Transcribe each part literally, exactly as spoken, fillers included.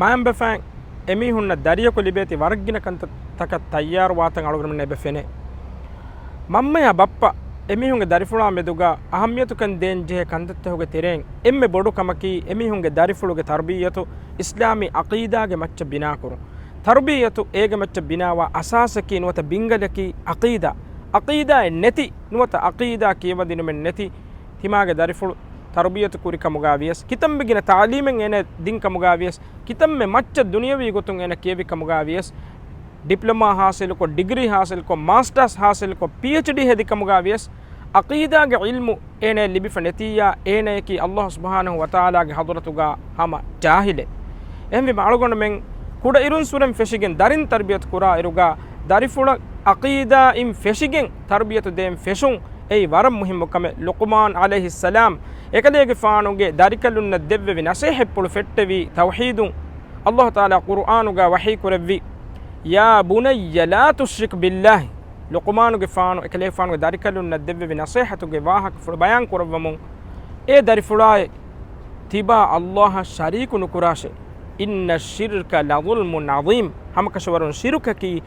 މައިންބަފައިން އެމީހުންނަށް ދަރިޔަކު ލިބޭތީ ވަރަށްގިނަ ކަންތައްތަކަށް ތައްޔާރުވާތަން އަޅުގަނޑުމެންނަށް އެބަ ފެނޭ. މަންމަޔާ ބައްޕަ އެމީހުންގެ ދަރިފުޅާ މެދުގަ އަހައްމިޔަތުކަން ދޭން ޖެހޭ ކަންތައްތަކުގެ ތެރެއިން އެންމެ ބޮޑު ކަމަކީ އެމީހުންގެ ދަރިފުޅުގެ ތަރުބިއްޔަތު އިސްލާމީ އަޤީދާގެ މައްޗަށް ބިނާކުރުން. ތަރުބިއްޔަތު އޭގެ މައްޗަށް ބިނާވާ އަސާސަކީ ނުވަތަ ބިންގަލަކީ އަޤީދާ. އަޤީދާއެއް ނެތި ނުވަތަ އަޤީދާ ކިޔަވަދިނުމެއް ނެތި ތިމާގެ ދަރިފުޅު ތަރުބިއްޔަތު ކުރި ކަމުގަ ވިޔަސް، ކިތަންމެ ގިނަ ތަޢުލީމެއް އޭނަ ދިން ކަމުގަ ވިޔަސް، ކިތަންމެ މައްޗަށް ދުނިޔަވީ ގޮތުން އޭނަ ކިޔެވި ކަމުގަ ވިޔަސް، ޑިޕްލޮމާ ހާސިލުކޮށް، ޑިގްރީ ހާސިލުކޮށް، މާސްޓާސް ހާސިލުކޮށް، ޕީއެޗްޑީ ހެދި ކަމުގަ ވިޔަސް، އަޤީދާގެ ޢިލްމު އޭނަ ލިބިފަ ނެތިއްޔާ، އޭނަޔަކީ ﷲ ސުބްޙާނަހޫ ވަތަޢާލާގެ ޙަޟްރަތުގަ ހަމަ ޖާހިލެއް. އެހެންވީމަ އަޅުގަނޑުމެން ކުޑައިރުންސުރެން ފެށިގެން ދަރިން ތަރުބިޔަތު ކުރާ އިރުގަ، ދަރިފުޅަށް އަޤީދާއިން ފެށިގެން ތަރުބިޔަތު ދޭން ފެށުން އެއީ ވަރަށް މުހިއްމު ކަމެއް. ލުޤުމާން ޢަލައިހިއްސަލާމް އެކަލޭގެފާނުގެ ދަރިކަލުންނަށް ދެއްވެވި ނަޞޭޙަތްޕުޅު ފެއްޓެވީ ތައުޙީދުން. ﷲ ތަޢާލާ ޤުރުއާނުގަ ވަޙީ ކުރެއްވި، "يا بني لا تشرك بالله." ލުޤުމާނުގެފާނު އެކަލޭގެފާނުގެ ދަރިކަލުންނަށް ދެއްވެވި ނަޞޭޙަތުގެ ވާހަކަފުޅު ބަޔާން ކުރައްވަމުން، އޭ ދަރިފުޅާއޭ، ތިބާ ﷲ އަށް ޝަރީކު ނުކުރާށޭ. "إن الشرك لظلم عظيم." ހަމަކަށަވަރުން ޝިރުކަކީ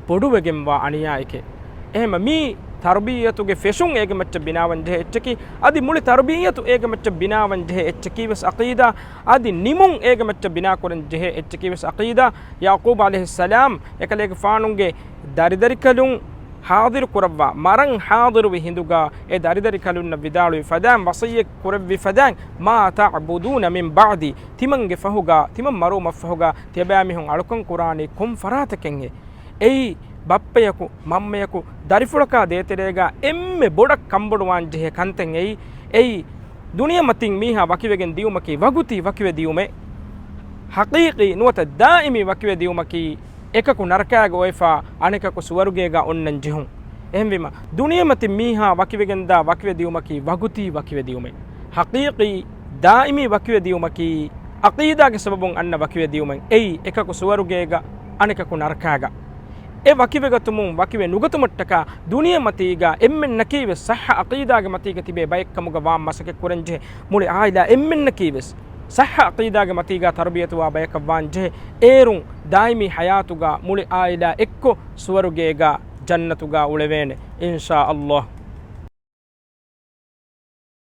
ބޮޑުވެގެންވާ އަނިޔާއެކޭ. އެހެންމަ މީ ތަރުބިއްޔަތުގެ ފެށުން އޭގެ މައްޗަށް ބިނާވަން ޖެހޭ އެއްޗަކީ، އަދި މުޅި ތަރުބިއްޔަތު އޭގެ މައްޗަށް ބިނާވަން ޖެހޭ އެއްޗަކީ ވެސް އަޤީދާ، އަދި ނިމުން އޭގެ މައްޗަށް ބިނާކުރަން ޖެހޭ އެއްޗަކީ ވެސް އަޤީދާ. ޔަޢުޤޫބް ޢަލައިހިއްސަލާމް އެކަލޭގެފާނުގެ ދަރިދަރިކަލުން ޙާޟިރު ކުރައްވާ، މަރަން ޙާޟިރުވި ހިނދުގަ އެ ދަރިދަރިކަލުންނަށް ވިދާޅުވި ފަދައިން، ވަޞިއްޔަތް ކުރެއްވި ފަދައިން، "ما تعبدون من بعدي." ތިމަންގެ ފަހުގަ، ތިމަން މަރުވުމަށްފަހުގަ ތިޔަބައިމީހުން އަޅުކަން ކުރާނީ ކޮން ފަރާތަކެއްހޭ؟ އެއީ ބައްޕަޔަކު، މަންމަޔަކު، ދަރިފުޅަކާ ދޭތެރޭގަ އެންމެ ބޮޑަށް ކަންބޮޑުވާން ޖެހޭ ކަންތައް އެއީ. އެއީ ދުނިޔެމަތިން މީހާ ވަކިވެގެން ދިޔުމަކީ ވަގުތީ ވަކިވެ ދިޔުމެއް. ޙަޤީޤީ ނުވަތަ ދާއިމީ ވަކިވެ ދިޔުމަކީ އެކަކު ނަރަކާގަ އޮވެފަ އަނެކަކު ސުވަރުގޭގަ އޮންނަން ޖެހުން. އެހެންވީމަ، ދުނިޔެމަތިން މީހާ ވަކިވެގެންދާ ވަކިވެ ދިޔުމަކީ ވަގުތީ ވަކިވެ ދިޔުމެއް. ޙަޤީޤީ ދާއިމީ ވަކިވެ ދިޔުމަކީ ޢަޤީދާގެ ސަބަބުން އަންނަ ވަކިވެ ދިޔުމެއް. އެއީ އެކަކު ސުވަރުގޭގަ އަނެކަކު ނަރަކާގަ. އެ ވަކިވެގަތުމުން ވަކިވެ ނުގަތުމަށްޓަކާ ދުނިޔެމަތީގަ އެންމެންނަކީވެސް ޞައްޙަ ޢަޤީދާގެ މަތީގަ ތިބޭ ބައެއްކަމުގަ ވާން މަސައްކަތް ކުރަންޖެހޭ. މުޅި ޢާއިލާ އެންމެންނަކީވެސް ޞައްޙަ ޢަޤީދާގެ މަތީގަ ތަރުބިޔަތުވާ ބަޔަކަށް ވާންޖެހޭ. އޭރުން ދާއިމީ ޙަޔާތުގަ މުޅި ޢާއިލާ އެއްކޮށް ސުވަރުގޭގަ ޖަންނަތުގަ އުޅެވޭނެ، އިންޝާﷲ.